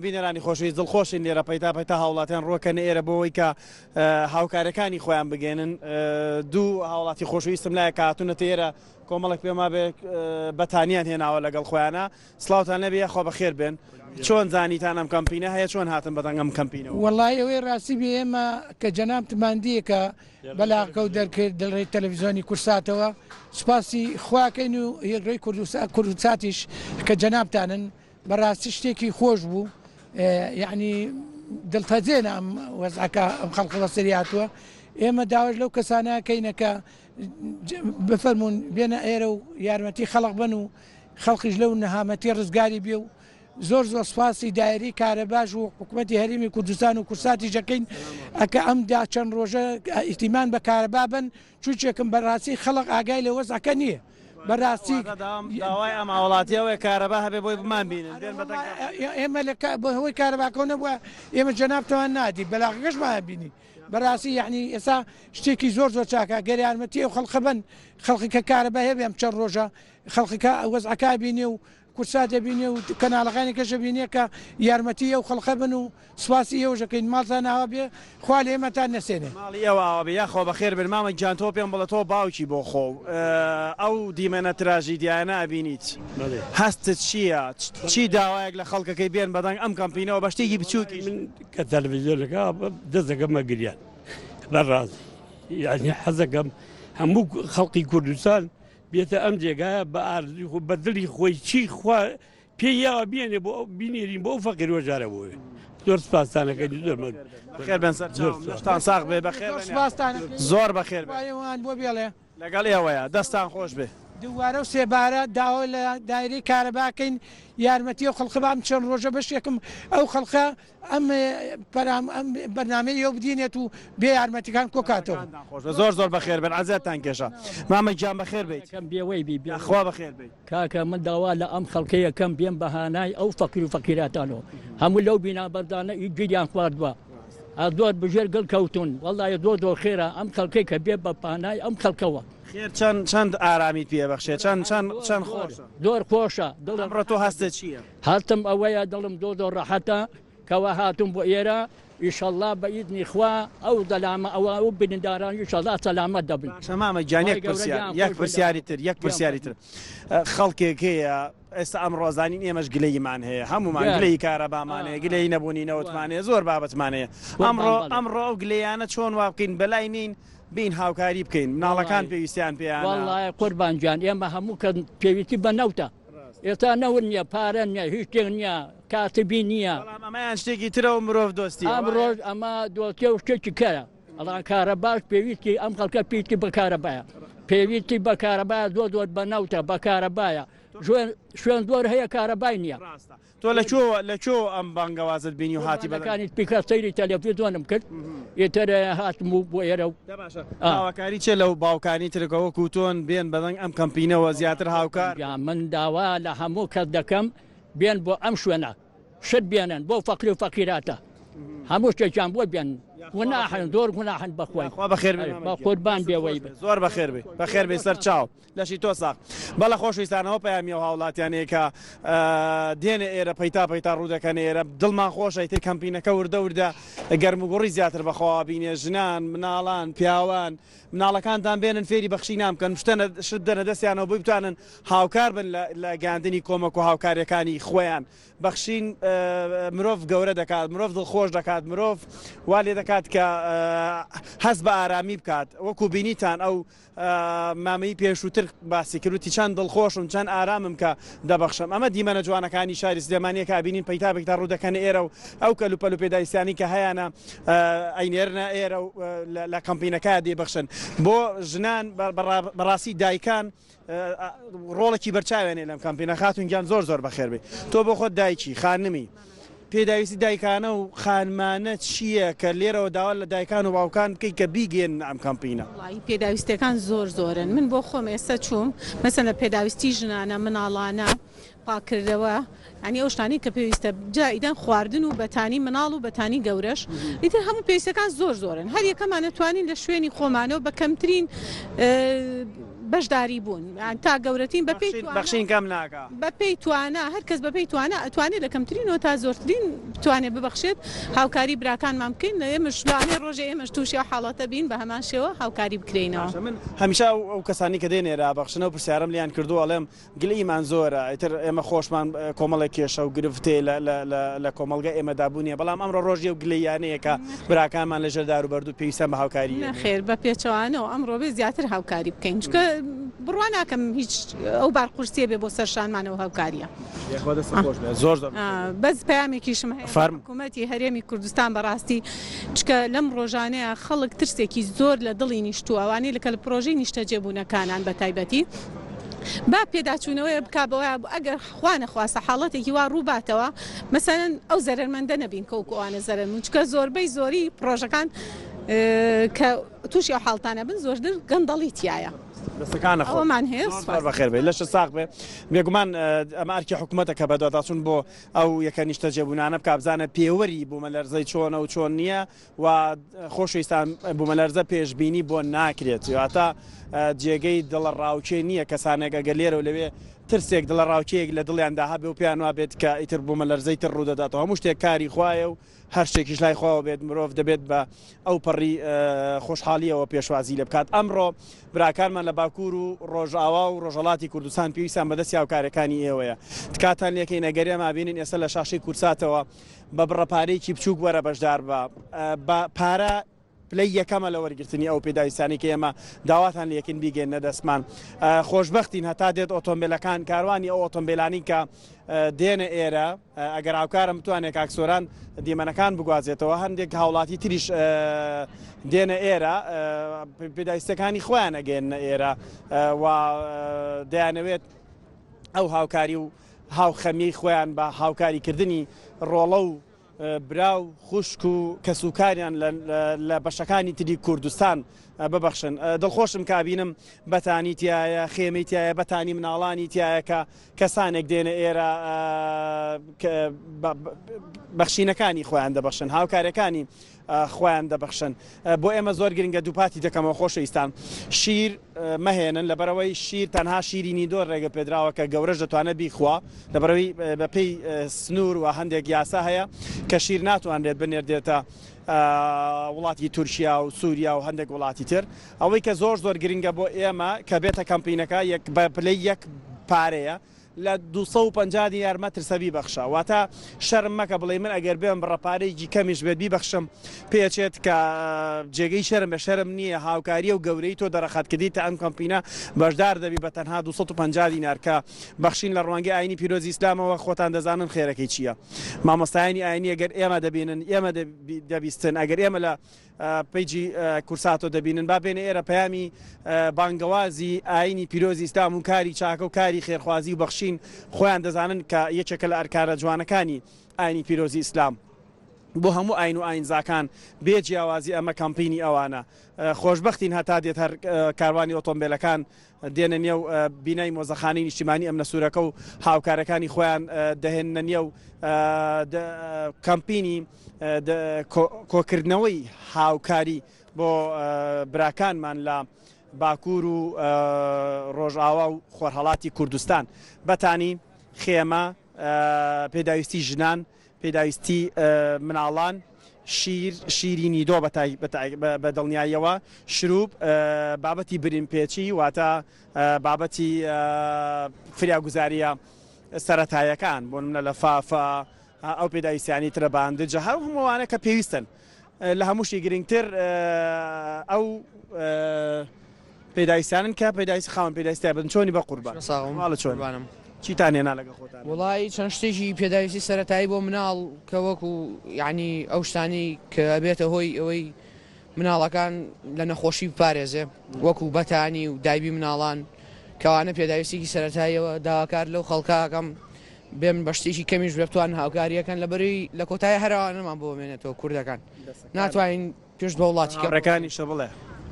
بینەرانی خۆشەویست دڵخۆشین لێرە پەیتا پەیتا هاوڵاتیان ڕووەکەنە ئێرە بۆ ئەوەی کە هاوکارەکانی خۆیان بگەێنن دوو هاوڵاتی خۆشەویستم لایە کە هاتوونەتە ئێرە کۆمەڵێک پێم وابێ بەتانیان هێناوە لەگەڵ خۆیانە سڵاوتان لێبێ یاخوا بەخێر بێن چۆن زانیتان ئەم کەمپینە هەیە چۆن هاتن بەدەنگ ئەم کەمپینەوە؟ وەڵایی ئەوەی ڕاستی بێ ئێمە کە جەنابتمان دیە کە بەلاغەکە و دەرکرد لە ڕێی تەلەفزیۆنی کوردساتەوە سوپاسی خواکەین و ڕێی کوردساتیش کە جەنابتانن بەڕاستی شتێکی خۆش بوو یعنی دڵتەزێنە ئەم وەزعەکە ئەم خەڵکە بەسەری هاتووە ئێمە داواش لەو کەسانە کەینەکە بفەرمونون بێنە ئێرە و یارمەتی خەڵق بن و خەڵکیش لەو نەهامەتی ڕزگاری بێ و زۆر زۆر سوپاسی دایرەی کارەباش و حکومەتی هەرێمی کوردستان و کورساتیش دەکەین ئەکە ئەم دا چەند ڕۆژە ئیتیمان بە کارەبا بن چوچێکم بەڕاستی خەڵک ئاگای لە وەزعەکە نییە بەڕاستی داوای ئەم هاوڵاتی ئەوەیە کارەبا هەبێ بۆی بمان بینن بێن بە دەنگ ئێمە لە بەهۆی کارەباکەەوە نەبووە ئێمە جەنابتەوان نادی بەلاغەکەشمان بینی بەڕاستی یعنی ئێستا شتێکی زۆر زۆر چاکە گەر یارمەتی ئەو خەڵقە بن خەڵکی کە کارەبا هەبێ ئەم چەند ڕۆژە خەڵکەکە وەزعەکە بینێ و کوردسات دەبینێ و کەناڵەکانی کەش دەبینێ کە یارمەتی ئەو خەڵقە بن و سوپاسی ئێوەش دەکەین ماڵتان ئاوا بێ خوا لە ئێمەتان نەسێنێ. ماڵی ئێوە ئاوا بێ یاخوا بەخێر بن مامە گیان تۆ پێم بڵێ تۆ باوکی بۆ خۆو ئەو دیمەنە تراژیدیایانە ئەبینیت هەستت چیە چی داوایەک لە خەڵکەکەی بێن بەدەنگ ئەم کەمپینەوە بە شتێکی بچوکیش. من کە تەلەفزیۆنەکە دەست دەکەمە گریان بەڕاستی یانی حەزەکەم هەموو خەڵقی کوردستان بێتە ئەم جێگایە بە ئارزوی خۆ بە دڵی خۆی چی خوا پێی یاوە بێنێ بۆ ئەو بینێرین بۆ ئەو فەقیر وەژارە بۆ زۆر سپاستانەکەی زۆر مەمنون. بەخێر بێن سەر چاوم لەشتان ساغ بێ بەخێر زۆر بێن سپاستان ئەکەین. زۆر بەخێر بێن. خوای ئەوان بۆ بێڵێ. لەگەڵ ئێوەیە دەستان خۆش بێ. دووبارە و سێبارە داوا لە دایرەی کارەبا کەین یارمەتی ئەو خەڵکە با ئەم چەند ڕۆژە بەشێکم ئەو خەڵکە ئەم پەرام ئەم بەرنامەی ئێوە بدینێت و بێ یارمەتیکان کۆکاتەوە. دەستەکانتان خۆش بێت زۆر زۆر بەخێر بێن عەزێتتان کێشا مامە گیان بەخێر بێیت. کەم بێوەی بی بێ یاخوا بەخێر بێیت. کاکە من داوا لە ئەم خەڵکە یەکەم بێن بە هانای ئەو فەقیر و فەقیراتانەوە هەموو لەو بینا بەرزانە ئی گیریان خواردوە ئا زۆر بژێر گڵ کەوتون وەڵای زۆر زۆر خێرە ئەم خەڵکەی کە بێ بە پانای ئەم خەڵکەوە. خێر چەند چەند ئارامیت پێ بەخشێ چەند چەند چەند خۆشە. زۆر خۆشە دڵم. ئەمڕۆ تۆ هەستت چییە؟ هەستم ئەوەیە دڵم زۆر زۆر ڕەحەتە کەوا هاتوم بۆ ئێرە ئیشەڵا بە ئیزنی خوا ئەو زەلامە ئەوە ئەو برینداران ئیشەڵا سەلامەت دەبن. باشە مامە گیان یەک خوای گەورە پرسیار گیان یەک خۆش بێ لە پرسیاری تر یەک گیان پرسیاری تر خەڵکێک هەیە ئێستا ئەمڕۆ زانین ئێمەش گلەییمان هەیە هەموومان گیان گلەیی کارەبامان هەیە گلەیی نەبوونی نەوتمان هەیە زۆر بابەتمان هەیە قوربان ئەمڕۆ بەڵێ. ئەمڕۆ ئەو گلەیانە چۆن وا بکەین بەلای نین بین هاوکاری بکەین مناڵەکان وەڵای پێویستیان پێیانە. وەڵای قوربان گیان ئێمە هەموو کەس پێویستی بە نەوتە ئێستا نەوت نییە پارە نییە هیچ شتێک نییە کاسبی نییە. بەڵام ئەمەیان شتێکی ترە و مرۆڤ دۆستیە ئەم وایە؟ ڕۆژ ئەمە دۆستیە و شتێکی کەرە بەڵام کارەباش پێویستی ئەم خەڵکە پێویستی بە کارەبایە پێویستی بە کارەبایە زۆر زۆر بە نەوتە بە کارەبایە شوێن زۆر هەیە کارەبای نییە. ڕاستە تۆ لە کوێوە لە کوێوە ئەم بانگەوازت بینی و هاتی بە دەنگ؟ پیکە سەیری تەلەفزیۆنم کرد ئیتر هاتم و بۆ ئێرە و دە باشە داواکاری چیە لەو باوکانی تر کە وەکو تۆن بێن بەدەنگ ئەم کەمپینەوە زیاتر هاوکار بن؟ من داوا لە هەموو کەس دەکەم بێن بۆ ئەم شوێنە شت بێنن بۆ فەقیر و فەقیراتە هەموو شتێکیان بۆ بێن گوناحن زۆر گوناحن بەخوای یاخوا بەخێر بێ مامە بە گیان قوربان دەستت بێ خۆش وەی بێ زۆر بەخێر بێی بەخێر بێی سەرچاو. لەشی تۆ ساغ. بەڵێ خۆشەویستان ئەوە پەیامی ئەو هاوڵاتیانەیە کە دێنە ئێرە پەیتا پەیتا ڕوو دەکەنە ئێرە دڵمان خۆشە ئیتر کەمپینەکە وردە وردە گەرموگوڕی زیاتر بەخۆوە بینێ ژنان مناڵان پیاوان مناڵەکانتان بێنن فێری بەخشینان بکەن شتەنە شت بدەنە دەستیانەوە بۆی بتوانن هاوکار بن لە گەیاندنی کۆمەک و هاوکاریەکانی خۆیان بەخشین مرۆڤ گەورە دەکات مرۆڤ دڵخۆش دەکات مرۆڤ وا لێ دەکات کە هەست بە ئارامی بکات وەکو بینیتان ئەو مامەی پێشووتر باسی کرد وتی چەند دڵخۆشم چەند ئارامم کە دەبەخشم ئەمە دیمەنە جوانەکانی شاری سلێمانیە کە ئەبینین پەیتا پەیتا ڕوو دەکەنە ئێرە و ئەو کەلوپەل و پێداویستیانەی کە هەیانە ئەینێرنە ئێرە و لە کەمپینەکە دەیبەخشن بۆ ژنان بەڕاستی دایکان ڕۆڵێکی بەرچاویان هەیە لەم کەمپینە خاتون گیان زۆر زۆر بەخێر بێی تۆ بۆ خۆت دایکی خانمی پێداویستی دایکانە و خانمانە چییە کە لێرەوە داوا لە دایکان و باوکان بکەی کە بیگەیەننە ئەم کەمپینە؟ وەڵایی پێداویستیەکان زۆر زۆرن من بۆ خۆم ئێستا چووم مەسەلەن پێداویستی ژنانە مناڵانە پاکردەوە یانی ئەو شتانەی کە پێویستە جا ئیدەن خواردن و بەتانی مناڵ و بەتانی گەورەش ئیتر هەموو پێویستەکان زۆر زۆرن هەر یەکەمان ئەتوانین لە شوێنی خۆمانەوە بە کەمترین. بەشداری بوون تا گەورەترین بەپێی توانا بەخشین کەم ناکا. بەپێی توانا هەر کەس بەپێی توانا ئەتوانێت لە کەمترینەوە تا زۆرترین بتوانێت ببەخشێت هاوکاری براکانمان بکەین ئێمەش لەوانەیە ڕۆژێ ئێمەش تووشی ئەو حاڵەتە بین بە هەمان شێوە هاوکاری بکرێینەوە. باشە من هەمیشە ئەو کەسانەی کە دێن ئێرە ئەبەخشن ئەو پرسیارەم لێیان کردووە ئەڵێم گلەییمان زۆرە ئیتر ئێمە خۆشمان کۆمەڵێک کێشە و گرفت هەیە لە لە لە لە کۆمەڵگای ئێمەدا بوونی هەیە بەڵام ئەمڕۆ ڕۆژی ئەو گلەییانەیە کە براکانمان لە ژێر دار و بەردوو پێویستیان بە هاوکاری ئێمەیە. نەخێر بە پێچەوانەوە ئەمڕۆ بێ زیاتر هاوکاری بکەین چونکە بڕوا ناکەم هیچ ئەو بار قورسیە بێ بۆ سەر شانمان ئەو هاوکاریە. یاخوا دەستت خۆش بێ زۆر زۆر بەخێر بێی. بەس پەیامێکیشم هەیە بۆ فەرموو. حکوومەتی هەرێمی کوردستان بەڕاستی چونکە لەم ڕۆژانەیە خەڵک ترسێکی زۆر لە دڵی نیشتووە ئەوانەی لە کە لە پرۆژەی نیشتەجێبوونەکانان بە تایبەتی با پێداچوونەوەیە بکا بەوە ئەگەر خوا نەخواستە حاڵەتێکی وا ڕووباتەوە مەسەلەن ئەو زەرەرمەندە نەبین کە وەکو ئەوانە زەرەر بوون چونکە زۆربەی زۆری پڕۆژەکان کە تووشی ئەو حاڵتانە بن زۆرتر گەندەڵی تیایە. دەستەکانە خۆش. ئەوەمان هەیە زۆر سوپاس. زۆر بەخێر بێی لەشت ساغ بێ بێگومان ئەمە ئەرکی حکومەتە کە بەدواداچوون بۆ ئەو یەکە نیشتەجێبوونانە بکا بزانێت پێوەری بوومەلەرزەی چۆنە و چۆن نییە و خۆشەویستان بومەلەرزە پێشبینی بۆ ناکرێت واتە جێگەی دڵەڕاوکێ نییە کەسانێک ئەگەر لێرە و لەوێ ترسێک دڵەڕاوکێیەک لە دڵیاندا هەبێ و پێیان وابێت کە ئیتر بومەلەرزەی تر ڕوودەداتەوە هەموو شتێک کاری خوایە و هەر شتێکیش لای خواوە بێت مرۆڤ دەبێت بە ئەو پەڕی خۆشحاڵیەوە پێشوازی لێ بکات ئەمڕۆ براکانمان لە باکوور و ڕۆژئاوا و ڕۆژهەڵاتی کوردستان پێویستیان بە دەستی هاوکارەکانی ئێوەیە تکاتان لێکەین ئەگەر ئێمە بینین ئێستا لە شاشەی کوردساتەوە بە بڕە پارەیەکی بچووک وەرە بەشدار بە. بە پارە پلەی یەکەمە لە وەرگرتنی ئەو پێداویستانەی کە ئێمە داواتان لێکەین بیگەیننە دەستمان. خۆشبەختین هەتا دێت ئۆتۆمبێلەکان، کاروانی ئەو ئۆتۆمبێلانەی کە دێنە ئێرە، ئەگەر هاوکارم بتوانێت کاک سۆران دیمەنەکان بگوازێتەوە، هەندێک هاوڵاتی تریش دێنە ئێرە پێداویستەکانی خۆیان ئەگەیەننە ئێرە و دەیانەوێت ئەو هاوکاری و هاوخەمیی خۆیان بە هاوکاریکردنی ڕۆڵە و برا و خوشک و کەسوکاریان لە بەشەکانی تری کوردستان ببەخشن. دڵخۆشم کە ئەبینم بەتانی تیایە، خێمەی تیایە، بەتانی مناڵانی تیایە کە کەسانێک دێنە ئێرە بەخشینەکانی خۆیان دەبەخشن، هاوکاریەکانی خۆیان دەبەخشن. بۆ ئێمە زۆر گرنگە دووپاتی دەکەمەوە خۆشەویستان شیر مەهێنن لەبەرئەوەی شیر تەنها شیری نیدۆ ڕێگە پێدراوە کە گەورەش دەتوانێت بیخوا لەبەرئەوەی بەپێی سنوور و هەندێک یاسا هەیە کە شیر ناتوانرێت بنێردێتە وڵاتی تورکیا و سووریا و هەندێک وڵاتی تر ئەوەی کە زۆر زۆر گرنگە بۆ ئێمە کە بێتە کەمپینەکە یەک بە پلەی یەک پارەیە لە 250 دینار مەترسە بیبەخشە واتە شەرم مەکە بڵێی من ئەگەر بێم بڕە پارەیەکی کەمیش بێت بیبەخشم پێچێت کە جێگەی شەرم بێ شەرم نییە هاوکاریە و گەورەی تۆ دەرەخات کە دیتە ئەم کەمپینە بەشدار دەبی بە تەنها 250 دینار کە بەخشین لە ڕوانگەی ئاینی پیرۆزی ئیسلامەوە خۆتان دەزانن خێرەکەی چییە مامۆستایانی ئاینی ئەگەر ئێمە دەبینن ئێمە دەبیستن ئەگەر ئێمە لە پەیجی کورساتۆ دەبینن با بێنە ئێرە پەیامی بانگەوازی ئاینی پیرۆزی ئیسلام و کاری چاکە و کاری خێرخوازی و بەخشین خۆیان دەزانن کە یەکێکە لە ئەرکارە جوانەکانی ئاینی پیرۆزی ئیسلام بۆ هەموو ئاین و ئاینزاکان بێ جیاوازی ئەمە کەمپینی ئەوانە خۆشبەختین هەتا دێت هەر کاروانی ئۆتۆمبێلەکان دێنە نێو بینای مۆزەخانەی نیشتیمانی ئەمنە سوورەکە و هاوکارەکانی خۆیان دەهێننە نێو کەمپینی کۆکردنەوەی هاوکاری بۆ براکانمان لە باکوور و ڕۆژئاوا و خۆرهەڵاتی کوردستان بەتانی، خێمە، پێداویستی ژنان، پێداویستی مناڵان، شیر، شیری نیدۆ بە دڵنیاییەوە، شروب، بابەتی برینپێچی واتە بابەتی فریاگوزارییە سەرەتاییەکان بۆ نمونە لەفافە، ئەو پێداویستیانەی ترە باندجە هەر هەموو ئەوانە کە پێویستن لە هەمووشی گرنگتر ئەو پێداویستیانن کە پێداویستی خاوەن پێداویستی بن چۆنی بە قوربان ماڵە چۆن چیتان هێنا لەگە خۆتان وڵی چەند شتێکی پێداویستی سەتایی بۆ مناڵ کە وەکو یعنی ئەو شتانی کە ئەبێتە هۆی ئەوەی مناڵەکان لە نەخۆشی بپارێزێ وەکو بەتانی و دایبی مناڵان کەوانە پێداویستێکی سەتاییەوە داواکار لەو خەڵکەکەم بێن بە شتێکی کەمیش بێ بتوانن هاوکاریەکەن لەبەرەی لە کۆتایی هەر ئەوانەمان بۆ بمێنێتەوە کوردەکان ناتوانین پشت بە وڵاتی کە هاوڕێکانیشە بڵێ.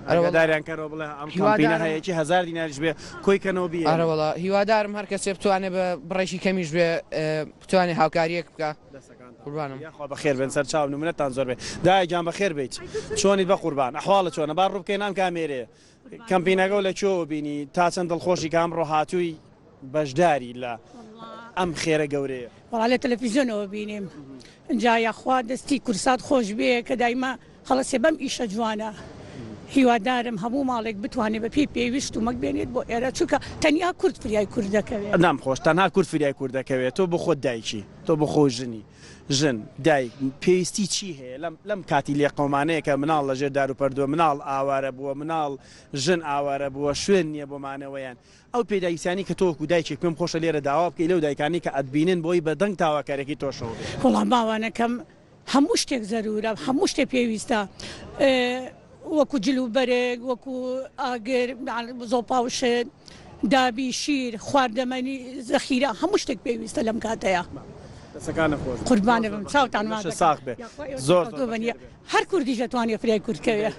ئاگاداریان کەرەوە بڵێ ئەم کەمپینە هەیە یەکی هەزار دیناریش بێ کۆی کەنەوە بیهێنن. ئەرەوەڵا هیوادارم هەر کەسێ بتوانێ بە بڕێکی کەمیش بێ بتوانێ هاوکاریەک بکا قوربانم. یاخوا بەخێر بێن سەر چاو نمونەتان زۆر بێ دایە گیان بەخێر بێیت چۆنیت بەقوربان ئەحواڵت چۆنە با ڕوو بکەین ئەم کامێرەیە کەمپینەکەو لە کوێوە بینی تا چەند دڵخۆشی کە ئەمڕۆ هاتووی بەشداری لە ئەم خێرە گەورەیە. وەڵا لە تەلەفیزیۆنەوە بینیم ئینجا یاخوا دەستی کورسات خۆش بێ کە دایمە هەڵەسێ بەم ئیشە جوانە هیوادارم هەموو ماڵێک بتوانێ بە پێی پێویست و مەک بێنێت بۆ ئێرە چونکە تەنیا کورد فریای کورد دەکەوێ. دەم خۆش تەنها کورد فریای کورد دەکەوێت تۆ بۆ خۆت دایکی تۆ بۆ خۆت ژنی ژن دایک پێویستی چی هەیە لەم لەم کاتی لێقەومانەیە کە مناڵ لە ژێر دار و پەردووە مناڵ ئاوارە بووە مناڵ ژن ئاوارە بووە شوێن نییە بۆ مانەوەیان ئەو پێداویستیانەی کە تۆ وەکو دایکێک پێم خۆشە لێرە داوا بکەی لەو دایکانەی کە ئەتبینن بۆی بە دەنگ تاواکاریەکەی تۆشەوە بێ. وەڵا باوانەکەم هەموو شتێک زەرورە هەموو شتێ پێویستە وەکو جل و بەرگ وەکو ئاگر زۆپا و شت دابی شیر خواردەمەنی زەخیرە هەموو شتێک پێویستە لەم کاتەیا. دەسەکانت خۆش بێ. قوربانت بم چاوتان ماچ دەکەم. ساغ بێ زۆر زۆر بەخێر بێ. هەر کوردیش دەتوانێ فریای کورد کەوێ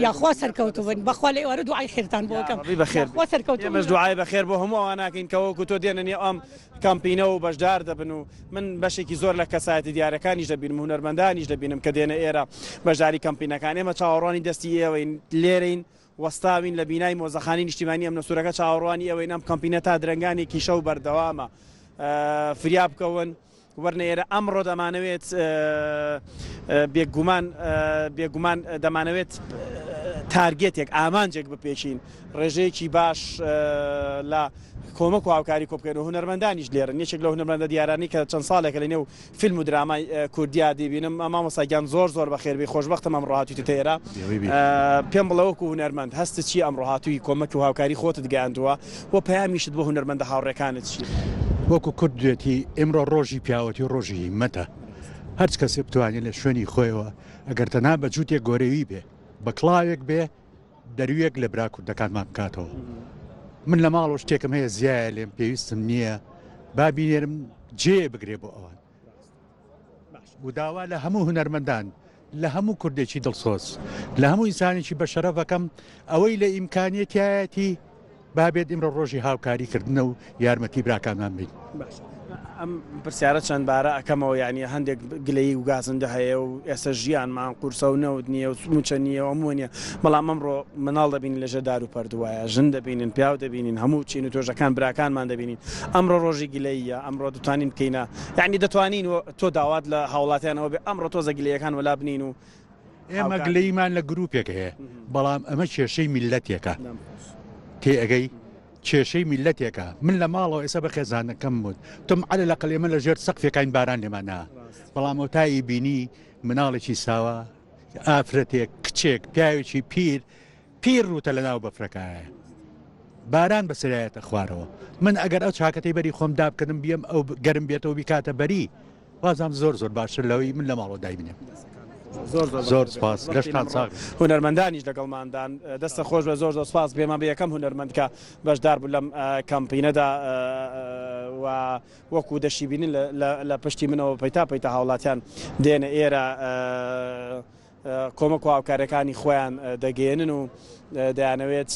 یاخوا سەرکەوتوو بن بەخوا لە ئێوارە دوعای خێرتان بۆ ئەکەم یاڕەبی بەخێر یاخوا بێی سەرکەوتوو ئێمەش بن. دوعای بەخێر بۆ هەموو ئەوانە ئەکەین کە وەکو تۆ دێنە نێو ئەم کەمپینە و بەشدار دەبن و من بەشێکی زۆر لە کەسایەتی دیارەکانیش دەبینم هونەرمەندانیش دەبینم کە دێنە ئێرە بەشداری کەمپینەکان ئێمە چاوەڕوانی دەستی ئێوەین لێرەین وەستاوین لە بینای مۆزەخانەی نیشتیمانی ئەمنەسوورەکە چاوەڕوانی ئێوەین ئەم کەمپینە تا درەنگانێکی شەو بەردەوامە فریا بکەون. وەرنە ئێرە ئەمڕۆ دەمانەوێت بێگومان بێگومان دەمانەوێت تارگێتێک ئامانجێک بپێکین ڕێژەیەکی باش لە کۆمەک و هاوکاری کۆبکەین و هونەرمەندانیش لێرن یەکێک لە هونەرمەندە دیارانی کە چەند ساڵێکە لە نێو فیلم و درامای کوردیا دیبینم مامۆستا گیان زۆر زۆر بەخێربێی خۆشبەختم ئەمڕۆ هاتوویتە ئێرە پێم بڵێ وەکو هونەرمەند هەستت چییە ئەمڕۆ هاتووی کۆمەک و هاوکاری خۆتت گەیاندووە و پەیامیشت بۆ هونەرمەندە هاوڕێکانت چییە؟ وەکو کورد دوێتی ئیمڕۆ ڕۆژی پیاوەتی و ڕۆژی هیممەتە هەرچ کەسێ بتوانێت لە شوێنی خۆیەوە ئەگەر تەنها بە جووتێک گۆرەوی بێ بە کڵاوێک بێ دەرویەک لە برا کوردەکانمان بکاتەوە من لە ماڵەوە شتێکم هەیە زیایە لێم پێویستم نییە با بینێرم جێ بگرێ بۆ ئەوان و داوا لە هەموو هونەرمەندان لە هەموو کوردێکی دڵسۆز لە هەموو ئینسانێکی بەشەرەفەکەم ئەوەی لە ئیمکانیەتایەتی با بێت ئیمڕۆ ڕۆژی هاوکاری کردنە و یارمەتی براکانمان بین. باشە ئەم پرسیارە چەند بارە ئەکەمەوە یانی هەندێک گلەیی و گازندە هەیە و ئێستا ژیانمان قورسە و نەوت نییە و موچە نییە و ئەموە نییە بەڵام ئەمڕۆ مناڵ دەبینین لەژێر دار و پەردووایە ژن دەبینین پیاو دەبینین هەموو چین و توێژەکان براکانمان دەبینین ئەمڕۆ ڕۆژی گلەییە ئەمڕۆ دەتوانین بکەینە یانی دەتوانین و تۆ داوات لە هاوڵاتیانەوە بێ ئەمڕۆ تۆزە گلەیەکان وەلا بنین و ئێمە گلەیمان لە گروپێک هەیە بەڵام ئەمە کێشەی میلەتێکە تێئەگەی کێشەی میلەتێکە من لە ماڵەوە ئێستا بە خێزانەکەم بوون تم عەلە لە قەلێمە لە ژێر سەقفەکانی باران لێمانە بەڵام ئەو بینی مناڵێکی ساوا ئافرەتێک کچێک پیاوێکی پیر پیر ڕووتە لە ناو بەفرەکایە باران بەسەرایەتە خوارەوە من ئەگەر ئەو چاکەتەی بەری خۆم دابکەنم بیەم ئەو گەرم بێتەوە بیکاتە بەری وازانم زۆر زۆر باشتر لەوەی من لە ماڵەوە دایبنێم. زۆر زۆر زۆر سپاس لەشتان ساغ بێت. هونەرمەندانیش لەگەڵماندان دەستە خۆش بێت زۆر زۆر سپاس پێمان بە یەکەم هونەرمەند کە بەشدار بوو لەم کەمپینەدا و وەکو دەشیبینن لە پشتی منەوە پەیتا پەیتا هاوڵاتیان دێنە ئێرە کۆمەک و هاوکاریەکانی خۆیان دەگەیەنن و دەیانەوێت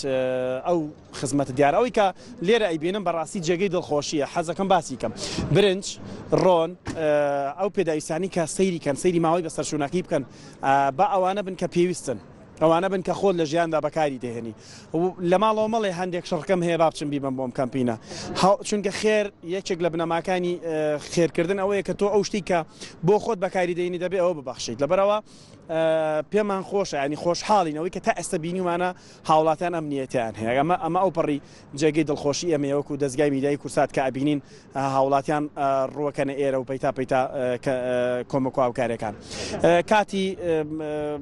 ئەو خزمەتە دیارە ئەوەی کە لێرە ئەیبینم بەڕاستی جێگەی دڵخۆشیە حەزەکەم باسی کەم برنج ڕۆن ئەو پێداویستانی کە سەیری کەن سەیری ماوەی بەسەرچوونەکەی بکەن با ئەوانە بن کە پێویستن ئەوانە بن کە خۆت لە ژیاندا بەکاری دەهێنی لە ماڵەوە مەڵێ هەندێک شڕکەم هەیە با بچم بیبەم بۆم کەمپینە چونکە خێر یەکێک لە بنەماکانی خێرکردن ئەوەیە کە تۆ ئەو شتی کە بۆ خۆت بەکاری دەینی دەبێ ئەوە ببەخشیت لەبەرەوە پێمان خۆشە ینی خۆشحاڵین ئەوەی کە تا ئێستا بینیمانە هاوڵاتیان ئەم نیەتیان هەیە ئەمە ئەمە ئەو پەڕی جێگەی دڵخۆشی ئێمەیە وەکو دەزگای میدیایی کورسات کە ئەبینین هاوڵاتیان ڕووەکەنە ئێرە و پەیتا پەیتا کۆمەک و هاوکاریەکان کاتی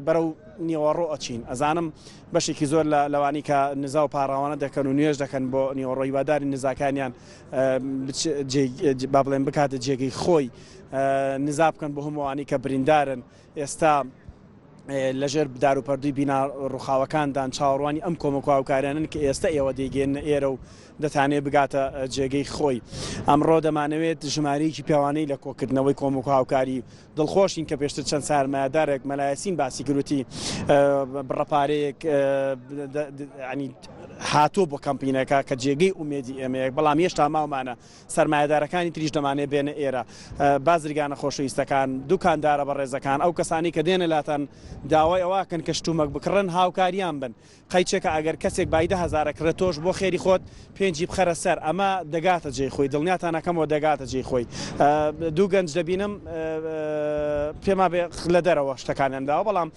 بەرەو نیوەڕۆ ئەچین ئەزانم بەشێکی زۆر لە لەوانی کە نزا و پاڕاوانە دەکەن و نوێژ دەکەن بۆ نیوەڕۆ هیواداری نزاکانیان با بڵێن بکاتە جێگەی خۆی نزا بکەن بۆ هەمووانی کە بریندارن ئێستا. لەژێر داروپەردووی بینا ڕووخاوەکاندان، چاوەڕوانی ئەم کۆمەک و هاوکاریانەن کە ئێستە ئێوە دەیگەیەننە ئێرە و دەتانەوێت بگاتە جێگەی خۆی. ئەمڕۆ دەمانەوێت ژمارەیەکی پێوانەیی لە کۆکردنەوەی کۆمەک و هاوکاری دڵخۆشین کە پێشتر چەند سارمایەدارێک مەلا یاسین باسی کرد وتی بڕە پارەیەک ینی هاتووە بۆ کەمپینەکە کە جێگەی ئومێدی ئێمەیە بەڵام هێشتا ماومانە سەرمایەدارەکانی تریش دەمانەوێت بێنە ئێرە، بازرگانە خۆشەویستەکان، دوکاندارە بەڕێزەکان، ئەو کەسانەی کە دێنە لاتان داوای ئەوە ئەکەن کە شتومەک بکڕن هاوکاریان بن، قەیچێکە ئەگەر کەسێک بای 10,000 ئەکڕێت تۆش بۆ خێری خۆت پێنجی بخەرە سەر، ئەمە دەگاتە جێی خۆی، دڵنیاتان ئەکەمەوە دەگاتە جێی خۆی. دوو گەنج دەبینم پێمابێ لە دەرەوە شتەکانیان داوە، بەڵام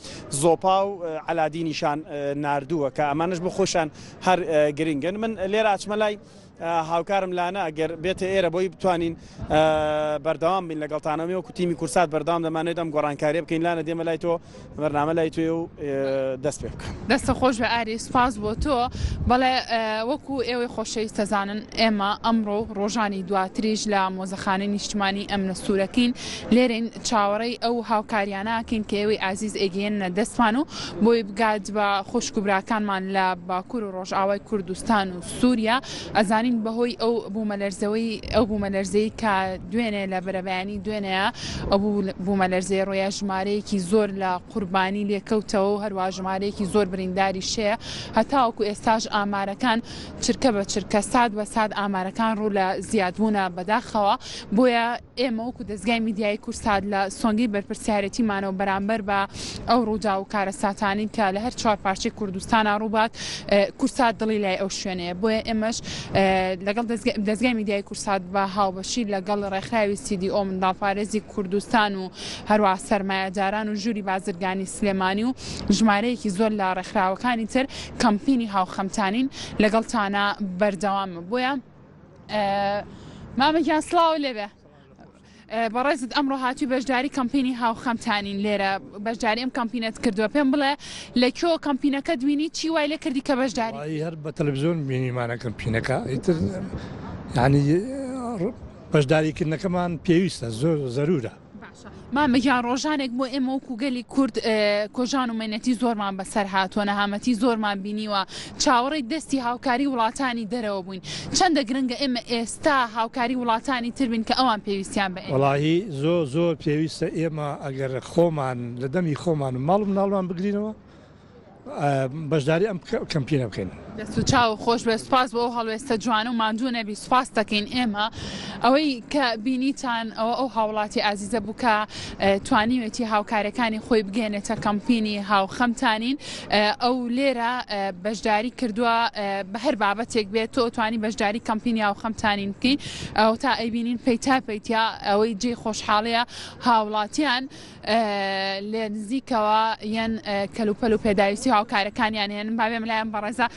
زۆپا و عەلادینیشان ناردووە کە ئەمانەش بۆ خۆشیان هەر گرنگن. من لێرە ئەچمە لای هاوکارم لانە ئەگەر بێتە ئێرە بۆی بتوانین بەردەوام بین لەگەڵتانەوە وەکو تیمی کورسات بەردەوام دەمانێت ئەم گۆڕانکاریە بکەین لانە دێمە لای تۆ بەرنامە لای تۆ و دەست پێ بکە. دەستە خۆش بێ ئاری سوپاس بۆ تۆ. بەڵێ وەکو ئێوەی خۆشەویست دەزانن ئێمە ئەمڕۆ و ڕۆژانی دواتریش لە مۆزەخانەی نیشتمانی ئەمنە سوورەکەین لێرەین چاوەڕێی ئەو هاوکاریانە ئەکەین کە ئێوەی ئازیز ئەیگەیەننە دەستمان و بۆی بگات بە خوشک و براکانمان لە باکوور و ڕۆژئاوای کوردستان و سووریا ئەزانین بەهۆی ئەو بوومەلەرزەوەی ئەو بوومەلەرزەی کە دوێنێ لە بەرەبەیانی دوێنێە ئەو بوومەلەرزەیە ڕۆیا ژمارەیەکی زۆر لە قوربانی لێکەوتەوە و هەروە ژمارەیەکی زۆر برینداری شەیە هەتاوەکو ئێستاش ئامارەکان چرکە بە چرکە سات بە سات ئامارەکان ڕوو لە زیادبوونە بەداخەوە بۆیە ئێمە وەکو دەزگای میدیایی کوردسات لە سۆنگەی بەرپرسیارێتیمانەوە بەرامبەر بە ئەو ڕووداو و کارەساتانەی کە لە هەر چوار پارچەی کوردستانا ڕووبات کوردسات دڵی لای ئەو شوێنەیە بۆیە ئێمەش لەگەڵ دەزگای میدیایی کوردسات بە هاوبەشی لەگەڵ ڕێکخراوی CDO منداڵپارێزی کوردستان و هەروە سەرمایەداران و ژووری بازرگانی سلێمانی و ژمارەیەکی زۆر لە ڕێکخراوەکانی تر کەمپینی هاوخەمتانین لەگەڵتانە بەردەوامە بۆیە مامە گیان سڵاو لێبێ بەڕێزت ئەمڕۆ هاتووی بەشداری کەمپینی هاوخەمتانین لێرە بەشداری ئەم کەمپینەت کردووە پێم بڵێ لە کوێ کەمپینەکەت بینی چی وای لێ کردی کە بەشداری هەر بە تەلەڤزیۆن بینیمانە کەمپینەکە ئیتر یعنی بەشداریکردنەکەمان پێویستە زۆر زەرورە. باشە مامە گیان ڕۆژانێک بۆ ئێمە وەکو گەلی کورد کۆژان و مەینەتی زۆرمان بەسەر هاتووە نەهامەتی زۆرمان بینیوە چاوەڕێی دەستی هاوکاری وڵاتانی دەرەوە بووین چەندە گرنگە ئێمە ئێستا هاوکاری وڵاتانی تر بین کە ئەوان پێویستیان بە ئێمە وەڵاهی زۆر زۆر پێویستە ئێمە ئەگەر خۆمان لە دەمی خۆمان و ماڵ و مناڵمان بگرینەوە بەشداری ئەم کەمپینە بکەین. دەست و چاوت خۆش بێت سوپاس بۆ ئەو هەڵوێستە جوانە و ماندوو نەبی سوپاست دەکەین ئێمە ئەوەی کە بینیتان ئەوە ئەو هاوڵاتی ئازیزە بوو کە توانیوێتی هاوکارەکانی خۆی بگەێنێتە کەمپینی هاوخەمتانین ئەو لێرە بەشداری کردووە بە هەر بابەتێک بێت تۆ توانی بەشداری کەمپینی هاوخەمتانین بکەین ئەو تا ئەیبینین پەیتا پەیتیا ئەوەی جێی خۆشحاڵیە هاوڵاتیان لە نزیکەوە یەن کەلوپەل و پێداویستی و هاوکارەکانیان هێنن با بێم لای ئەم بەڕێزە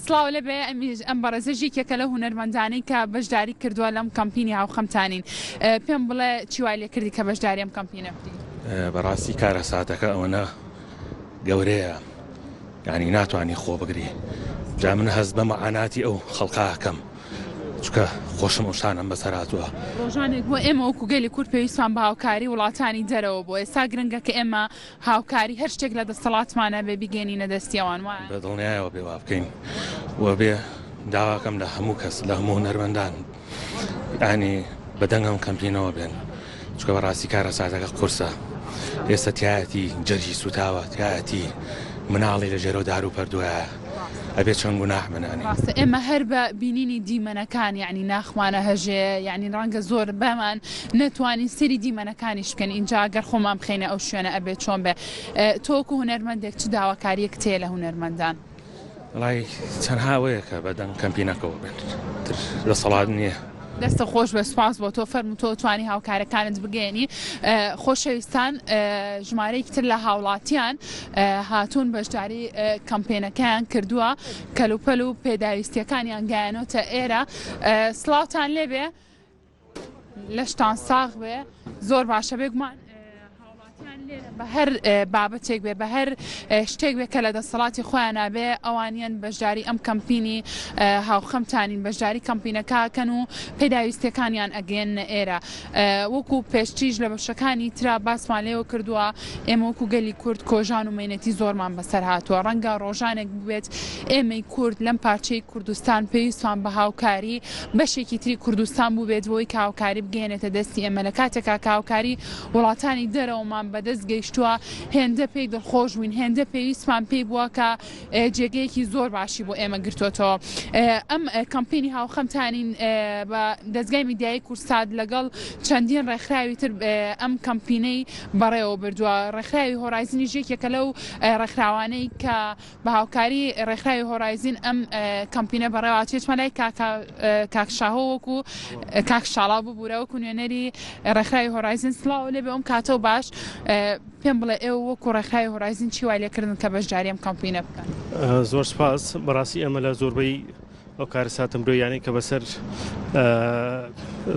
سڵاو لێبێ ئەمیش ئەم بەڕێزەش یەکێکە لەو هونەرمەندانەی کە بەشداری کردووە لەم کەمپینی هاوخەمتانین پێم بڵێ چی وای لێ کردی کە بەشداری ئەم کەمپینە بکەی؟ بەڕاستی کارەساتەکە ئەوەنە گەورەیە یانی ناتوانی خۆ بگری جا من هەست بە مەعاناتی ئەو خەڵکە ئەکەم چونکە خۆشم ئەو شتانەم بەسەر هاتووە. ڕۆژانێک بووە ئێمە وەکو گەلی کورد پێویستمان بە هاوکاری وڵاتانی دەرەوە بووە، ئێستا گرنگە کە ئێمە هاوکاری هەر شتێک لە دەستەڵاتمانە بێ بیگەینینە دەستی ئەوان وایە؟ بە دڵنیایەوە بێ وا بکەین و بێ داواکەم لە هەموو کەس لە هەموو هونەرمەندان یانی بە دەنگ ئەم کەمپینەوە بێن چونکە بەڕاستی کارەساتەکە قورسە ئێستا تایەتی جەرگی سوتاوە تایەتی مناڵی لە ژێرەوە دار و پەردوایە ئەبێ چەند گوناح بنانی. ڕاستە ئێمە هەر بە بینینی دیمەنەکان یەعنی ناخمان ئەهەژێ یەعنی ڕەنگە زۆر بەمان نەتوانین سەیری دیمەنەکانیش بکەین ئینجا گەر خۆمان بخەینە ئەو شوێنە ئەبێ چۆن بێ تۆ وەکو هونەرمەندێک چ داواکاریەکت هەیە لە هونەرمەندان؟ وەڵای تەنها ئەوەیە کە بەدەنگ کەمپینەکەوە بێن تر دەسەڵات نییە. دەستت خۆش بێت سوپاس بۆ تۆ فەرموو تۆ توانی هاوکارەکانت بگەیەنی خۆشەویستان ژمارەیەکی تر لە هاوڵاتیان هاتوون بەشداری کەمپێنەکەیان کردووە کەلوپەل و پێداویستیەکانیان گەیانۆتە ئێرە سڵاوتان لێبێ لەشتان ساغ بێ زۆر باشە بێگومان هاوڵاتیان. لێرە بە هەر بابەتێک بێ، بە هەر شتێک بێ کە لە دەسەڵاتی خۆیانا بێ، ئەوانیان بەشداری ئەم کەمپینی هاوخەمتانین، بەشداری کەمپینەکە ئەکەن و پێداویستیەکانیان ئەگەیەننە ئێرە. وەکو پێشتریش لە بەشەکانی ترا باسمان لێوە کردووە، ئێمە وەکو گەلی کورد کۆژان و مەینەتی زۆرمان بەسەر هاتووە. ڕەنگە ڕۆژانێک ببێت ئێمەی کورد لەم پارچەی کوردستان پێویستمان بە هاوکاری بەشێکی تری کوردستان بووبێت بۆی کە هاوکاری بگەیەنێتە دەستی ئێمە لە کاتێکا کە هاوکاری وڵاتانی دەرەوەمان بەدەست گەیشتووە هێندە پێی دڵخۆش بووین هێندە پێویستمان پێی بووە کە جێگەیەکی زۆر باشی بۆ ئێمە گرتووەتەوە. ئەم کەمپینی هاوخەمتانین بە دەزگای میدیایی کوردسات لەگەڵ چەندین ڕێکخراوی تر ئەم کەمپینەی بەڕێوە بردووە. ڕێکخراوی هۆرایزنیش یەکێکە لەو ڕێکخراوانەی کە بە هاوکاری ڕێکخراوی هۆرایزن ئەم کەمپینە بەڕێوە ئەچێت. چمە لای کاک شاهۆ وەکو کاک شاڵاو ببورە وەکو نوێنەری ڕێکخراوی هۆرایزن سڵاو لێ بێ ئەم کاتەو باش. پێم بڵێ ئێوە وەکو ڕێکخراوی هۆرایزن چی وای لێکردن کە بەشداری ئەم کەمپینە بکەن؟ زۆر سپاس، بەڕاستی ئێمە لە زۆربەی ئەو کارەساتە مرۆییانەی کە بەسەر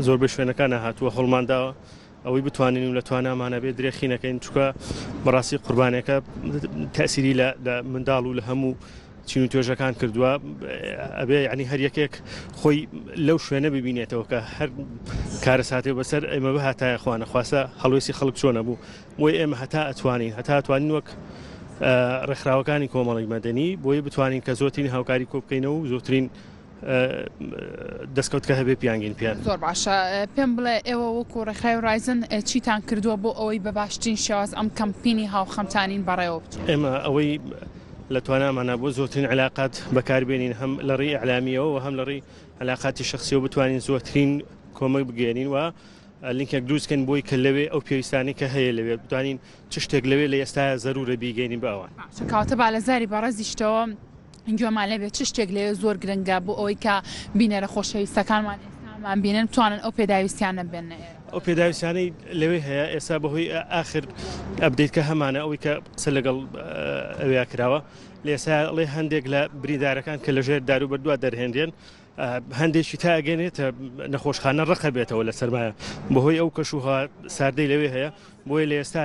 زۆربەی شوێنەکانە هاتووە هەوڵمان داوە ئەوەی بتوانین و لە توانامانە بێ درێخی نەکەین، چونکە بەڕاستی قوربانەکە تەئسیری لە منداڵ و لە هەموو چین و توێژەکان کردووە ئەبێ یعنی هەر یەکێک خۆی لەو شوێنە ببینێتەوە کە هەر کارەساتێ بەسەر ئێمە بهاتایە خوانە خواسە هەڵوێستی خەڵک چۆنە بوو بۆی ئێمە هەتا ئەتوانین هەتا توانین وەک ڕێکخراوەکانی کۆمەڵی مەدەنی بۆی بتوانین کە زۆرترین هاوکاری کۆ بکەینەوە و زۆرترین دەستکەوت کە هەبێ پیانگین پیان. زۆر باشە پێم بڵێ ئێوە وەکو ڕێکخراوی ڕایزن چیتان کردووە بۆ ئەوەی بە باشترین شێواز ئەم کەمپینی هاوخەمتانین بەڕێوە بچێت؟ ئێمە ئەوەی لە توانامانا بووە زۆرترین علاقات بەکاربێنین هەم لە ڕێی ئیعلامییەوە و هەم لە ڕێی علاقاتی شەخسیەوە بتوانین زۆرترین کۆمەک بگەیەنین و لینکێک دروست کەین بۆی کە لەوێ ئەو پێویستانەی کە هەیە لەوێ بتوانین چ شتێک لەوێ لە ئێستایا زەرورە بیگەینین بە ئەوان. باشە کەواتە با لە زاری بەڕێزیشتەوە گوێمان لێ بێت چ شتێک لەوێ زۆر گرنگە بۆ ئەوەی کە بینەرە خۆشەویستەکانمان ئێستامان بینن بتوانن ئەو پێداویستیانە بێننە ئێرە. ئەو پێداویستیانەی لەوێ هەیە ئێستا بەهۆی ئاخر ئەپدەیت کە هەمانە ئەوەی کە قسە لەگەڵ ئەویا کراوە لە ئێستا ئەڵێ هەندێک لە بریندارەکان کە لەژێر داروبەردووا دەرهێنرێن هەندێکی تا ئەگەنێتە نەخۆشخانە ڕقە بێتەوە لە سەرمایە بەهۆی ئەو کەش و ساردەی لەوێ هەیە بۆیە لە ئێستا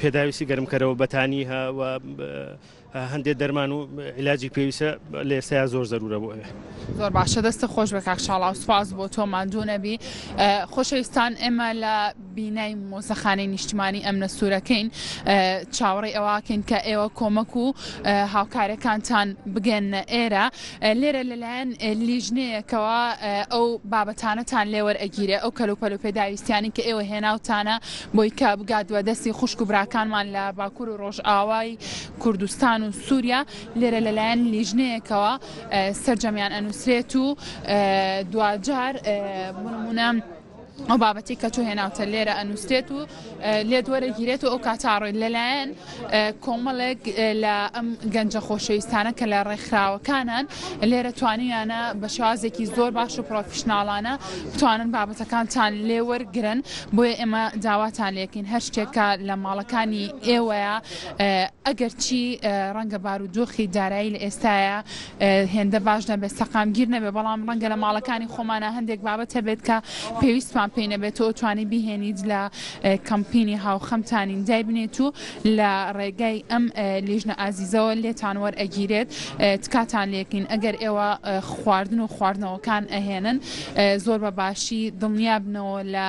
پێداویستی گەرمکەرەوە بەتانی هە و هەندێک دەرمان و عیلاجی پێویستە لە ئێستایا زۆر زەرورە بۆ ئەوێ. زۆر باشە دەستت خۆش بێ کاک شاڵاو سوپاس بۆ تۆ ماندوو نەبی. خۆشەویستان ئێمە لە بینای مۆزەخانەی نیشتمانی ئەمنە سوورەکەین چاوەڕێی ئەوەکەین کە ئێوە کۆمەک و هاوکارەکانتان بگەنە ئێرە لێرە لەلایەن لیژنەیەکەوە ئەو بابەتانەتان لێوەرئەگیرێ ئەو کەلوپەل و پێداویستیانی کە ئێوە هێناوتانە بۆی کە بگات بە دەستی خوشک و براکانمان لە باکوور و ڕۆژئاوای کوردستان و سووریا لێرە لەلایەن لیژنەیەکەوە سەرجەمیان ئەنووسرێت و دواجار بۆ نموونە ئەو بابەتی کە تۆ هێناوتە لێرە ئەنووسرێت و لێت وەرەگیرێت و ئەو کاتە ڕۆیت لەلایەن کۆمەڵێک لە ئەم گەنجە خۆشەویستانە کە لە ڕێکخراوەکانن لێرە توانیانە بە شێوازێکی زۆر باش و پرۆفیشناڵانە بتوانن بابەتەکانتان لێ وەرگرن بۆیە ئێمە داواتان لێکین هەر شتێکە لە ماڵەکانی ئێوەیە ئەگەر چی ڕەنگە بارودۆخی دارایی لە ئێستاە هێندە باش نەبێت سەقامگیر نەبێت بەڵام ڕەنگە لە ماڵەکانی خۆمانە هەندێک بابەت هەبێت کە پێویستمان پێی نەبێت تۆ توانی بیهێنیت لە کەمپینی هاوخەمتانین دایبنێت و لە ڕێگای ئەم لیژنە ئازیزەوە لێتان وەرئەگیرێت تکاتان لێکین ئەگەر ئێوە خواردن و خواردنەوەکان ئەهێنن زۆر بە باشی دڵنیابنەوە لە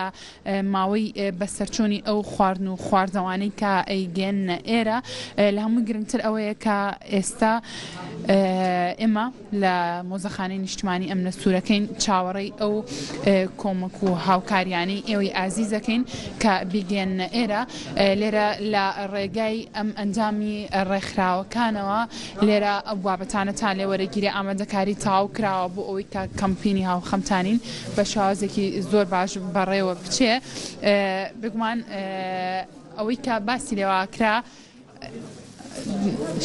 ماوەی بەسەرچوونی ئەو خواردن و خواردنەوانەی کە ئەیگەیەننە ئێرە لە هەمووی گرنگتر ئەوەیە کە ئێستا ئێمە لە مۆزەخانەی نیشتمانی ئەمنە سوورەکەین چاوەڕێی ئەو کۆمەک و هاوکاریانەی ئێوەی ئازیزەکەین کە بیگەیەننە ئێرە لێرە لە ڕێگای ئەم ئەندامی ڕێکخراوەکانەوە لێرە ئەو بابەتانەتان لێ وەرەگیرێ ئامادەکاری تەواو کراوە بۆ ئەوەی کە کەمپینی هاوخەمتانین بە شێوازێکی زۆر باش بەڕێوە بچێ بێگومان ئەوەی کە باسی لێوە کرا.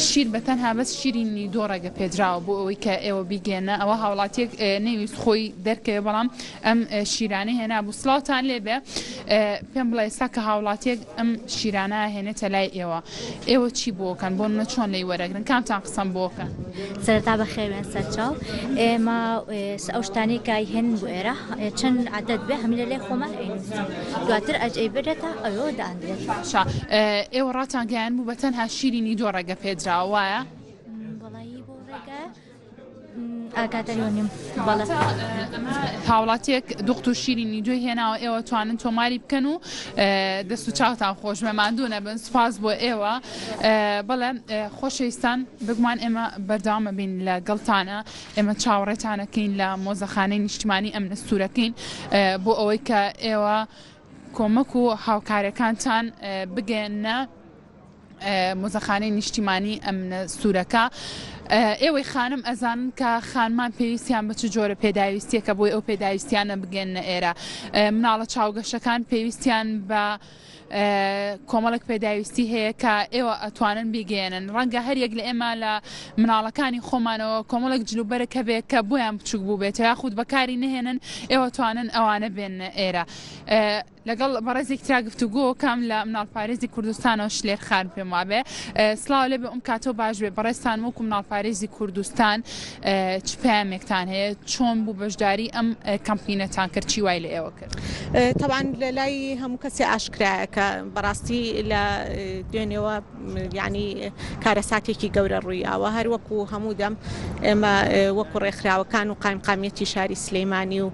شیر بە تەنها بەس شیری نیدۆ ڕێگە پێدراوە بۆ ئەوەی کە ئێوە بیگەنە ئەوە هاوڵاتیەک نەیویست خۆی دەرکەوێ بەڵام ئەم شیرانەی هێنابوو سڵاوتان لێبێ پێم بڵێ ئێستا کە هاوڵاتیەک ئەم شیرانە هێنێتە لای ئێوە ئێوە چی بۆکەن بۆ منە چۆن لی وەرەگرن کامتان قسەم بۆکەن سەرەتا بەخێربێن سەرچاو ئێمە ئەو شتانەی کە هێنن بۆ ئێرە چەند عەدەد بێ هەمووی لە لای خۆمان ئەینووسین دواتر ئەج ئەیبرێتە ئەوێوە دائەندرێت. باشە ئێوە ڕاتان گەیان بوو بە تەنها شیری نیدۆ ڕێگە پێدراوە وایە؟ وەڵایی بۆ ڕێگایە ئاگاداری نیم بەڵێ. ئەمە هاوڵاتیەک دوو قوتوو شیری نیدۆی هێناوە ئێوە توانن تۆماری بکەن و دەست و چاوتان خۆش بێ ماندوو نەبن سوپاس بۆ ئێوە بەڵێ خۆشەویستان بێگومان ئێمە بەردەوام ئەبین لە گەڵتانە ئێمە چاوەڕێتانەکەین لە مۆزەخانەی نیشتمانی ئەمنە سوورەکەین بۆ ئەوەی کە ئێوە کۆمەک و هاوکارەکانتان بگەێنە مۆزەخانەی نیشتیمانی ئەمنە سوورەکە. ئێوەی خانم ئەزانن کە خانمان پێویستیان بە چ جۆرە پێداویستیەکە بۆی ئەو پێداویستیانە بگەنە ئێرە مناڵە چاوگەشەکان پێویستیان بە کۆمەڵێک پێداویستی هەیە کە ئێوە ئەتوانن بیگەیەنن ڕەنگە هەر یەک لە ئێمە لە مناڵەکانی خۆمانەوە کۆمەڵێک جلوبەرگ هەبێت کە بۆیان بچوک بووبێتەوە یاخود بەکاری نەهێنن ئێوە توانن ئەوانە بێننە ئێرە. لەگەڵ بەڕێزێک ترا گفتوگۆ کام لە مناڵپارێزی کوردستانەوە شلێر خان پێم وابێ سڵاو لێ بێ ئەم کاتەوە باش بێ بەڕێزتان وەکو مناڵپارێزی کوردستان چ پەیامێکتان هەیە چۆن بوو بەشداری ئەم کەمپینەتان کرد چی وای لە ئێوە کرد؟ تەبعەن لە لای هەموو کەسێ ئاشکرایە کە بەڕاستی لە دوێنێوە یعنی کارەساتێکی گەورە ڕوویاوە هەر وەکو هەموو دەم ئێمە وەکو ڕێکخراوەکان و قایمقامیەتی شاری سلەیمانی و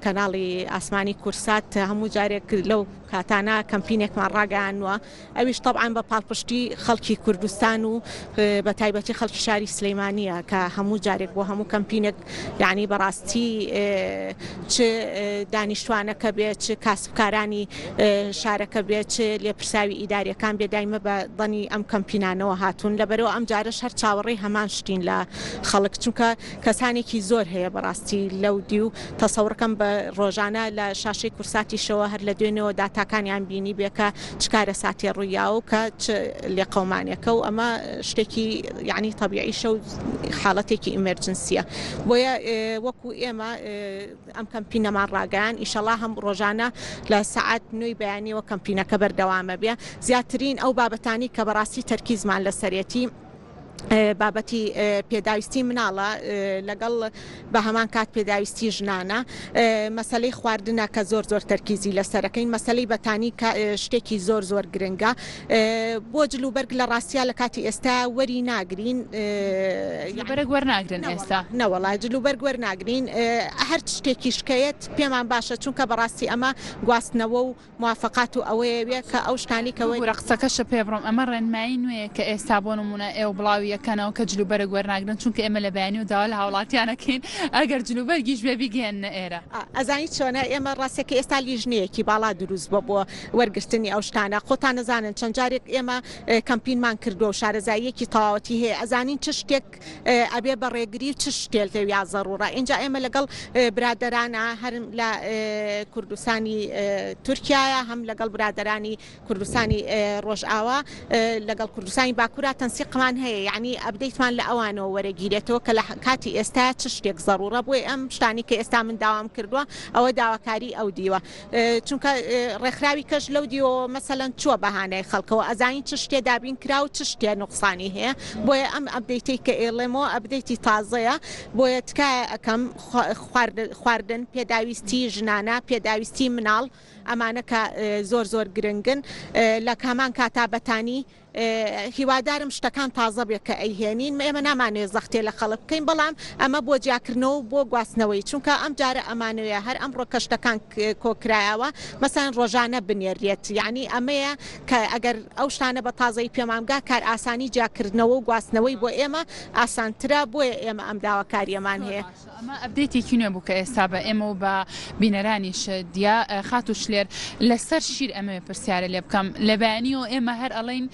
کەناڵی ئاسمانی کورسات هەموو جارێک لەو کاتانە کەمپینێکمان ڕاگەیانوە ئەویش تەبعەن بە پاڵپشتی خەڵکی کوردستان و بە تایبەتی خەڵکی شاری سلەیمانیە کە هەموو جارێک بۆ هەموو کەمپینێک یعنی بەڕاستی چ دانیشتوانەکە بێ چ کاسبکارانی شارەکە بێ چ لێپرساوی ئیداریەکان بێ دایمە بە دەنی ئەم کەمپینانەوە هاتوون لەبەرەوە ئەم جارەش هەر چاوەڕێی هەمان شتین لە خەڵک چونکە کەسانێکی زۆر هەیە بەڕاستی لەو دیو تەسەوڕکەم بە ڕۆژانە لە شاشەی کورساتیشەوە هەر لە دوێنێوە داتاکانیان بینیبێ کە چ کارەساتێ ڕوویاوە و کە چ لێقەومانێکە و ئەمە شتێکی یانی تەبیعیشە و حاڵەتێکی ئیمێرجنسیە بۆیە وەکو ئێمە ئەم کەمپینەمان ڕاگەیان ئیشەڵا هەم ڕۆژانە لە سەعات نۆی بەیانیەوە کەمپینەکە بەردەوامە بێ زیاترین ئەو بابەتانی کە بەڕاستی تەرکیزمان لەسەرێتی بابەتی پێداویستی مناڵە لەگەڵ بە هەمان کات پێداویستی ژنانە مەسلەی خواردنە کە زۆر زۆر تەرکیزی لەسەرەکەین مەسلەی بەتانی شتێکی زۆر زۆر گرنگە بۆ جل و بەرگ لە ڕاستیا لە کاتی ئێستا وەری ناگرین بەرگ وەرناگرن ئێستا نەوەڵا جل و بەرگ وەرناگرین هەر شتێکی شکەیەت پێمان باشە چونکە بەڕاستی ئەمە گواستنەوە و موافەقات و ئەوەیە وێ کە ئەو شتانەی کە وەری. ببورە قسەکەشت پێ بڕم ئەمە ڕێنمایی نوێیە کە ئێستا بۆ نمونە ئێوە بڵاوی ئەکەنەوە کە جل و بەرگ وەرناگرن چونکە ئێمە لە بەیانیەوە داوا لە هاوڵاتیان ئەکەین ئەگەر جل و بەرگیش بێ بیگەیەننە ئێرە. ئەزانی چۆنە ئێمە ڕاستەکەی ئێستا لیژنەیەکی باڵا دروست بوە بۆ وەرگرتنی ئەو شتانە خۆتان ئەزانن چەند جارێک ئێمە کەمپینمان کردوە و شارەزاییەکی تەواوەتی هەیە ئەزانین چ شتێک ئەبێ بە ڕێگری و چ شتێ لەویا زەڕوڕە ئینجا ئێمە لەگەڵ برادەرانە هەر لە کوردستانی تورکیایە هەم لەگەڵ برادەرانی کوردستانی ڕۆژئاوا لەگەڵ کوردستانی باکوورا تەنسیقمان هەیە یعنی ئەبدەیتمان لە ئەوانەوە وەرەگیرێتەوە کە لە کاتی ئێستا چ شتێک زەڕوڕە بۆیە ئەم شتانی کە ئێستا من داوام کردووە ئەوە داواکاری ئەو دیوە چونکە ڕێکخراوی کەش لەو دیوەوە مەسەلەن چووە بە هانای خەڵکەوە ئەزانین چ شتێ دابین کرا و چ شتێ نوقسانی هەیە بۆیە ئەم ئەپدەیتەی کە ئێڵێمەوە ئەپدەیتی تازەیە بۆیە تکایە ئەکەم خواردن پێداویستی ژنانە پێداویستی مناڵ ئەمانە کە زۆر زۆر گرنگن لە کامان کاتا بەتانی هیوادارم شتەکان تازە بێت کە ئەیهێنین، ئێمە نامانەوێت زەختێ لە خەڵک بکەین، بەڵام ئەمە بۆ جیاکردنەوە و بۆ گواستنەوەی، چونکە ئەم جارە ئەمانەوێ هەر ئەمڕۆ کە شتەکان کۆکرایەوە مەسەلەن ڕۆژانە بنێررێت، یەعنی ئەمەیە کە ئەگەر ئەو شتانە بە تازەیی پێمان بگا کارئاسانی جیاکردنەوە و گواستنەوەی بۆ ئێمە ئاسانترە، بۆیە ئێمە ئەم داواکارییەمان هەیە. ئەمە ئەپدەیتێکی نوێ بوو کە ئێستا بە ئێمە و بە بینەرانیش دیا. خاتوو شلێر. شلێر لەسەر شیر ئەمەوێ پرسیارە لێ بکەم لە بەیانیەوە ئێمە هەر ئەڵێین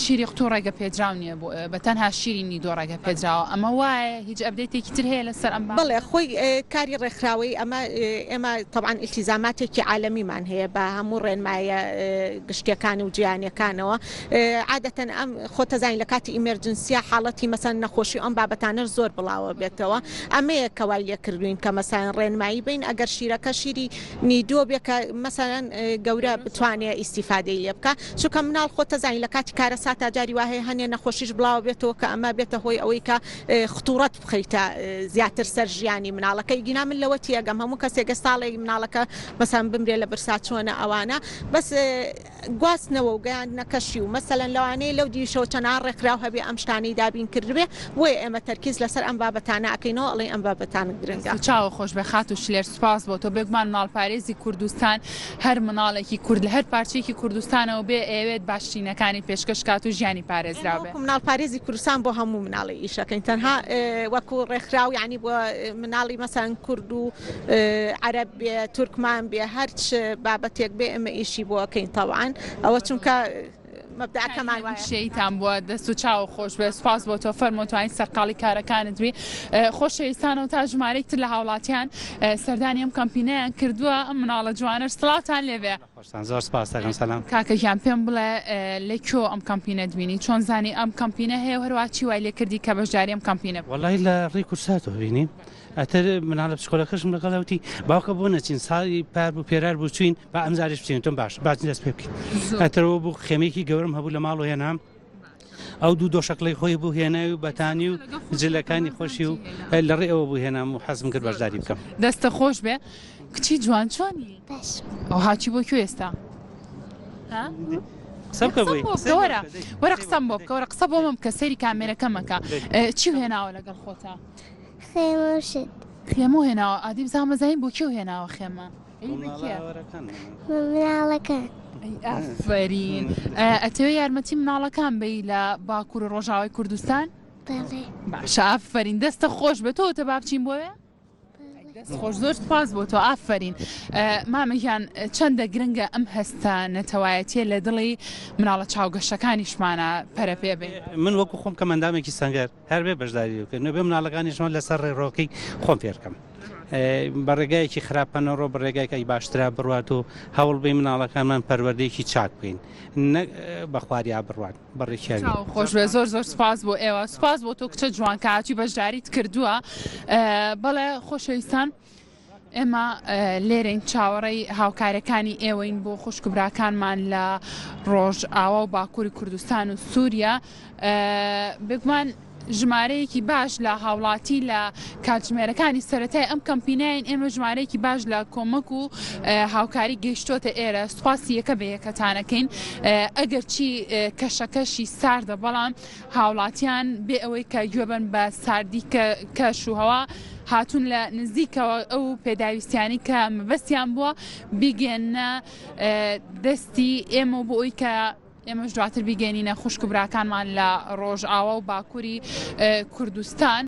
شیری قوتوو ڕێگە پێدراو نییە بۆ ئێوە بە تەنها شیری نیدۆ ڕێگە پێدراوە ئەمە وایە هیچ update ێکی تر هەیە لەسەر ئەم بابەتە؟ بەڵێ خۆی کاری ڕێکخراوەیی ئەمە ئێمە تەبعەن ئیلتیزاماتێکی عالەمیمان هەیە بە هەموو ڕێنمایە گشتیەکان و جیهانیەکانەوە عادەتەن ئەم خۆت ئەزانی لە کاتی emergency یا حاڵەتی مەسەن نەخۆشی و ئەم بابەتانەش زۆر بڵاوە بێتەوە ئەمەیە کە وای لێ کردوین کە مەسەن ڕێنمایی بین ئەگەر شیرەکە شیری نیدۆ بێ کە مەسەن گەورە بتوانێ ئیستیفادەی لێ بکا چونکە مناڵ خۆت ئەزانی لە کاتی کارەساتا جاری وا هەیە هەنێ نەخۆشیش بڵاوە بێتەوە کە ئەمە بێتە هۆی ئەوەی کە خطوڕەت بخەیتە زیاتر سەر ژیانی مناڵەکە ئیگینا من لەوە تێگەم هەموو کەسێک ساڵێک مناڵەکە مەسەن بمرێ لە برسا چۆنە ئەوانە بەس گواستنەوە و گەیاندنەکەشی و مەسەلەن لەوانەیە لەو دیویشەوە چەنان ڕێکخراو هەبێ ئەم شتانەی دابین کردبێ، بۆیە ئێمە تەرکیز لەسەر ئەم بابەتانە ئەکەینەوە ئەڵێین ئەم بابەتانە گرنگە. دەست و چاوت خۆش بێ خاتوو شلێر سوپاس بۆ تۆ بێگومان مناڵپارێزی کوردستان هەر مناڵێکی کورد لە هەر پارچەیەکی کوردستانەوە بێ ئەیەوێت باشترینەکانی پێشکەش کات و ژیانی ئێمە پارێزراو بێ. وەکو مناڵپارێزی کوردستان بۆ هەموو مناڵێ ئیش ئەکەین تەنها وەکو ڕێکخراو یانی بۆ مناڵی مەسەلەن کورد و عەرەب بێ تورکمان بێ هەرچ بابەتێک بێ ئێمە ئیشی بۆ ئەکەین تەبعەن ئەوە چونکە مەبدەئەکەمان وایە. شەیتان بووە دەست و چاو خۆش بێ سوپاس بۆ تۆ فەرموو توانی سەرقاڵی کارەکانت بی خۆشەویستانەوە تا ژمارەیەک تر لە هاوڵاتیان سەردانی ئەم کەمپینەیان کردووە ئەم مناڵە جوانەش سڵاوتان لێبێ. خۆشتان زۆر سپاس دەکەم سەلام. کاکە گیان پێم بڵێ لە کوێوە ئەم کەمپینەت بینی چۆن زانی ئەم کەمپینە هەیە و هەروەها چی وای لێ کردی کە بەشداری ئەم کەمپینە بکەی؟ وەڵای لە ڕێی کوردساتەوە بینیم ئەتر مناڵە بچکۆلەکەشم لەگەڵە وتی باوکە بۆ نەچین ساڵی پار بوو پێرار بوو چوین با ئەمجاریش بچین وتم باش باچین دەست پێ بکەین ئەترەوە بوو خێمەیەکی گەورەم هەبوو لە ماڵەوە هێنام ئەو دوو دۆشەکڵەی خۆی بوو هێنای و بەتانی و جلەکانی خۆشی و لە ڕێ ئەوە بوو هێنام و حەزم کرد بەشداری بکەم. دەستە خۆش بێ کچی جوان چۆنی؟ باش. ئەو هاچی بۆ کوێ ئێستا؟ ها؟ قسە بکە بۆی. قسەم بۆ بکە وەرە وەرە قسەم بۆ بکە وەرە قسە بۆ من بکە سەیری کامێرەکە مەکە چی هێناوە لەگەڵ خۆتا؟ خێمە و شت. خێمە و هێناوە ئادی بزانم بزانین بۆ کێ هێناوە خێمە؟ مناڵەکان. ئافەرین ئەتەوێ یارمەتی مناڵەکان بەی لە باکوور و ڕۆژاوای کوردستان؟ بەڵێ. باشە ئافەرین دەستە خۆش بێت تۆ تە با بچین بۆیە؟ دەست خۆش زۆر سپاس بۆ تۆ ئافەرین مامە گیان چەندە گرنگە ئەم هەستە نەتەوایەتیە لە دڵی مناڵە چاوگەشەکانیشمانە پەرە پێ بەین. من وەکو خۆم کە مەندامێکی سەنگەر هەر بێ بەشداری بکەن نەبێ مناڵەکانیشمان لەسەر ڕێڕۆکەی خۆم فێرکەم بە ڕێگایەکی خراپە نەڕۆ بە ڕێگایەکی باشترا بڕوات و هەوڵ بەی مناڵەکانمان پەروەردەیەکی چاک بکەین نەک بە خواریا بڕوات بەڕێکیان چاو خۆش بێ زۆر زۆر سپاس بۆ ئێوە سپاس بۆ تۆ کچە جوان کە هاتووی بەشداریت کردووە بەڵێ خۆشەویستان ئێمە لێرەین چاوەڕێی هاوکارەکانی ئێوەین بۆ خوشک و براکانمان لە ڕۆژئاوا و باکووری کوردستان و سووریا بێگومان ژمارەیەکی باش لە هاوڵاتی لە کاتژمێرەکانی سەرەتای ئەم کەمپینین ئێمە ژمارەیەکی باش لە کۆمەک و هاوکاری گەیشتۆتە ئێرە سوپاسی یەکە بە یەکەتانەکەین ئەگەر چی کەشەکەشی ساردە بەڵام هاوڵاتیان بێ ئەوەی کە گوێبن بە ساردی کەش و هەوا هاتوون لە نزیکەوە ئەو پێداویستیانی کە مەبەستیان بووە بیگەنە دەستی ئێمە بۆ ئەوی کە ئێمەش دواتر بیگەینینە خوشک و براکانمان لە ڕۆژئاوا و باکووری کوردستان.